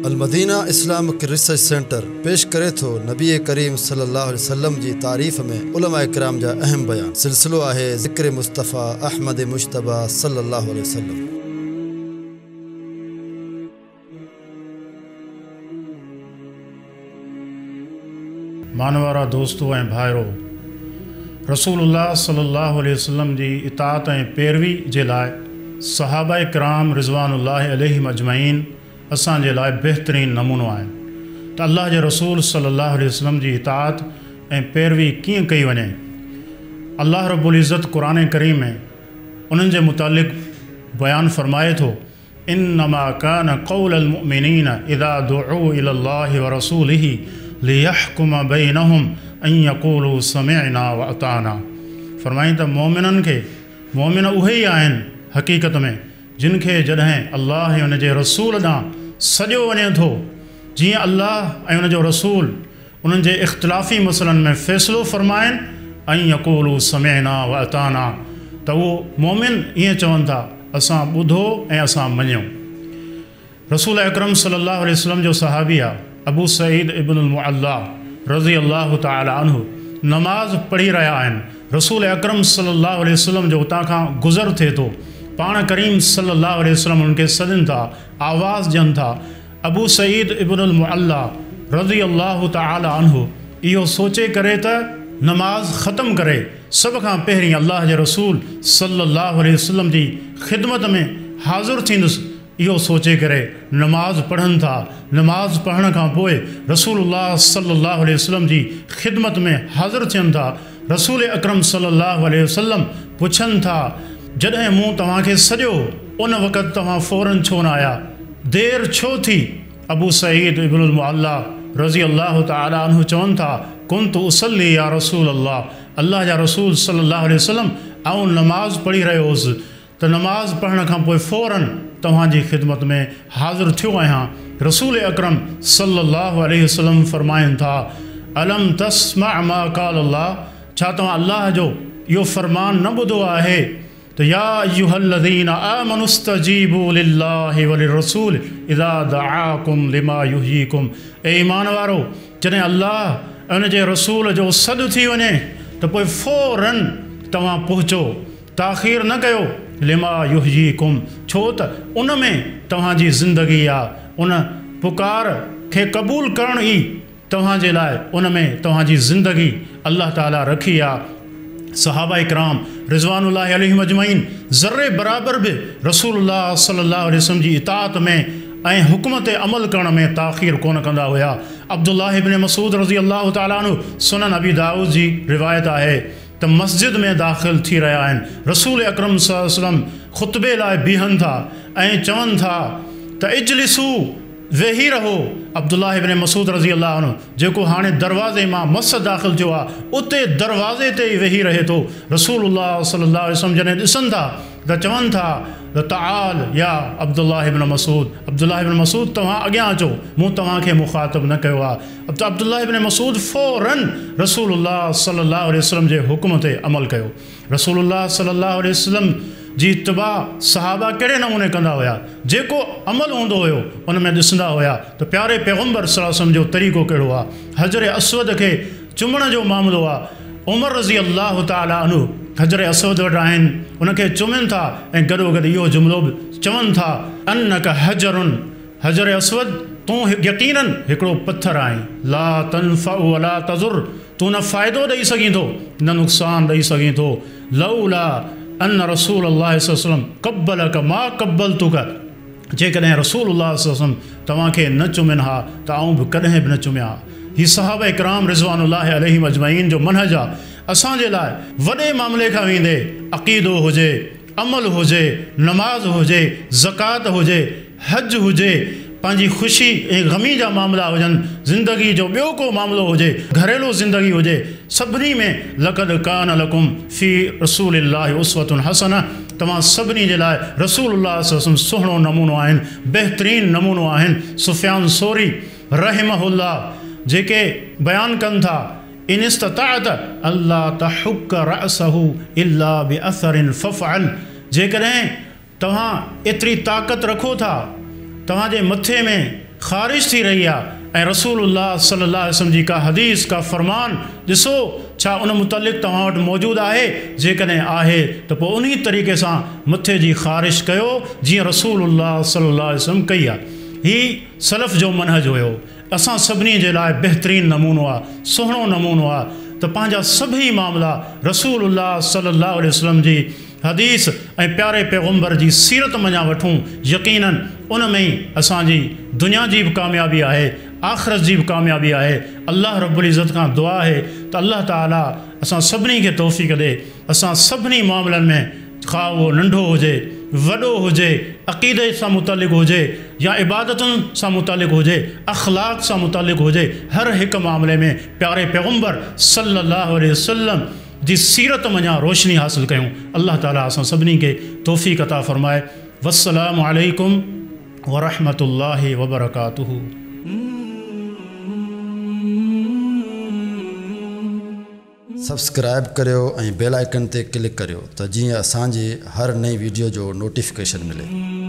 Madina Islamic research centre پيش ڪري ٿو نبي ڪريم صلي الله عليه وسلم جي تعريف ۾ علماء ڪرام جا اهم بيان سلسلو آهي ذڪر مصطفيٰ احمد مجتبيٰ صلي الله عليه وسلم. مانوارا دوستو ۽ ڀائرو! رسول الله صلي الله عليه وسلم جي اطاعت ۽ پيروي جي لاء صحابه ڪرام رضوان الله عليهم اجمعين اسان جي لاء بهترين نمونو آهن ته الله جي رسول صلي الله عليه وسلم جي اطاعت ۽ پيروي ڪيئن ڪئي وڃي. الله رب العزت قرآن ڪريم ۾ انهن جي متعلق بيان فرمائي ٿو، انما ڪان قول المؤمنين اذا دعوا الي الله ورسوله ليحڪم بينهم ان يقولوا سمعنا واطعنا فرمائين ته مؤمنن کي مؤمن اهي ئي آهن حقيقت ۾ جن کي جڏهن الله ۽ ان جي رسول ڏانهن سڏيو وڃي ٿو، جيئن الله ۽ ان جو رسول انهن جي اختلافي مسئلن ۾ فيصلو فرمائن، ان يقولوا سمعنا واطعنا ته اهو مؤمن ائين چون ٿا، اسان ٻڌو ۽ اسان مڃيو. رسول اڪرم صلي الله عليه وسلم جو صحابي آ ابو سعيد ابن المعليٰ رضي الله تعالٰي عنه نماز پڙهي رهيا آهن، رسول اڪرم صلي الله عليه وسلم جو اتان کان گذر ٿئي ٿو، پاڻ ڪريم صلي الله عليه وسلم انهن کي سڏين ٿا، آواز ڏين ٿا، ابو سعيد ابن المعليٰ رضي الله تعالٰي عنه اهو سوچي ڪري ته نماز ختم ڪري سڀ کان پهرين الله جي رسول صلي الله عليه وسلم جي خدمت ۾ حاضر ٿيندس، اهو سوچي ڪري نماز پڙهن ٿا، نماز پڙهڻ کان پوء رسول الله صلي الله عليه وسلم جي خدمت ۾ حاضر ٿين ٿا، رسول اڪرم صلي الله عليه وسلم پڇن ٿا، جڏهن مون توهان کي سڏيو ان وقت توهان فوراً ڇو نه آيا؟ دير ڇو ٿي؟ ابو سعيد ابن المعليٰ رضي الله تعالٰي عنه چون ٿا، ڪنت اصلي يا رسول الله، الله جا رسول صلي الله عليه وسلم آئون نماز پڙهي رهيو هوس، ته نماز پڙهڻ کان پوء فوراً توهان جي خدمت ۾ حاضر ٿيو آهيان. رسول اڪرم صلّي الله عليه وسلّم فرمائن ٿا، الم تسمع ما قال الله ڇا توهان الله جو اهو فرمان نه ٻڌو آهي ته يا ايها الذين آمنوا استجيبوا لله وللرسول اذا دعاڪم لما يحييڪم اي ايمان وارو! جڏهن الله ۽ ان جي رسول جو سڏ ٿي وڃي ته پوء فوراً توهان پهچو. تاخير نه ڪيو، لما يحييڪم، ڇو ته ان ۾ توهان جي زندگي آ، ان پڪار کي قبول ڪرڻ ئي توهان جي لاء ان ۾ توهان جي زندگي الله تعالي رکي آ. صحابه ڪرام رضوان الله عليهم اجمعين ذري برابر به رسول الله صلي الله عليه وسلم جي اطاعت ۾ ۽ حڪم تي عمل ڪرڻ ۾ تاخير ڪونه ڪندا هيا. عبدالله ابن مسعود رضي الله تعالي عنه سنن ابي داؤد جي روايت آهي. ته مسجد ۾ داخل ٿي رهيا آهن، رسول اڪرم صلي الله عليه وسلم خطبي لاء بيهن ٿا ۽ چون ٿا ته اجلسوا ويهي رهو، عبدالله ابن مسعود رضي الله عنه جيڪو هاڻي دروازي مان مس داخل ٿيو آهي اتي دروازي تي ئي ويهي رهي ٿو، رسول الله صلي الله عليه وسلم جڏهن ڏسن ٿا ته چون ٿا ته تعال يا عبدالله ابن مسعود، عبدالله ابن مسعود توهان اڳيان اچو، مون توهان کي مخاطب نه ڪيو آهي. ته عبدالله ابن مسعود فوراً رسول الله صلي الله عليه وسلم جي حڪم تي عمل ڪيو. رسول الله صلي الله عليه وسلم جي اتباع صحابه ڪهڙي نموني ڪندا هيا؟ جيڪو عمل هوندو هيو ان ۾ ڏسندا هيا ته پياري پيغمبر صلي الله عليه وسلم جو طريقو ڪهڙو آ. حجر اسود کي چمڻ جو معاملو آ. عمر رضي الله تعالٰي عنه حجر اسود وٽ آهن ان کي چمين ٿا ۽ گڏوگڏ اهو جملو به چون ٿا انک حجر حجر اسود، تون يقيناً هڪڙو پٿر آهين، لا تنفع ولا تضر، تون نه فائدو ڏئي سگهين ٿو نه نقصان ڏئي سگهين ٿو، لولا ان رسول الله صلي الله عليه وسلم قبلک ما قبلتک، جيڪڏهن رسول الله صلي الله عليه وسلم توهان کي نه چمين ها ته آئون به ڪڏهن به نه چميان ها. هي صحابه ڪرام رضوان الله عليهم اجمعين جو منهج آ اسان جي لاء وڏي معاملي کان ويندي عقيدو هجي، عمل هجي، نماز هجي، زڪوات هجي، حج هجي، پنهنجي خوشي ۽ غمي جا معاملا هجن، زندگي جو ٻيو ڪو معاملو هجي، گهريلو زندگي هجي، سڀني ۾ لقد ڪان لڪم في رسول الله اسوة حسنة توهان سڀني جي لاء رسول الله صلي الله عليه وسلم سهڻو نمونو آهن، بهترين نمونو آهن، سفيان ثوري رحمه الله جيڪي بيان ڪن ٿا، ان استطعت الا تحک راسه الا باثر فافعل جيڪڏهن توهان ايتري طاقت رکو ٿا، توهان جي مٿي ۾ خارش ٿي رهي آهي ۽ رسول الله صلي الله عليه وسلم جي ڪا حديث، ڪا فرمان ڏسو ڇا ان متعلق توهان وٽ موجود آهي؟ جيڪڏهن آهي ته پوء انهي طريقي سان مٿي جي خارش ڪيو جيئن رسول الله صلي الله عليه وسلم ڪئي آهي. هي سلف جو منهج هيو. اسان سڀني جي لاء بهترين نمونو آهي، سهڻو نمونو آهي ته پنهنجا سڀئي معاملا رسول الله صلي الله عليه وسلم جي حديث ۽ پياري پيغمبر جي سيرت منجهان وٺون، يقيناً ان ۾ ئي اسان جي دنيا جي به ڪاميابي آهي، آخرت جي به ڪاميابي آهي. الله رب العزت کان دعا آهي ته الله تعاليٰ اسان سڀني کي توفيق ڏي، اسان سڀني معاملن ۾ خواهه اهو ننڍو هجي، وڏو هجي، عقيدي سان متعلق هجي يا عبادتن سان متعلق هجي، اخلاق سان متعلق هجي، هر هڪ معاملي ۾ پياري پيغمبر صلّي الله عليه وسلّم جي سيرت منجهان روشني حاصل ڪيون. الله تعالي اسان سڀني کي توفيق عطا فرمائي. والسلام عليڪم ورحمة الله وبرڪاته. سبسڪرائب ڪريو ۽ بيل آئيڪن تي ڪلڪ ڪريو ته جيئن اسان جي هر نئين ويڊيو جو نوٽيفڪيشن ملي.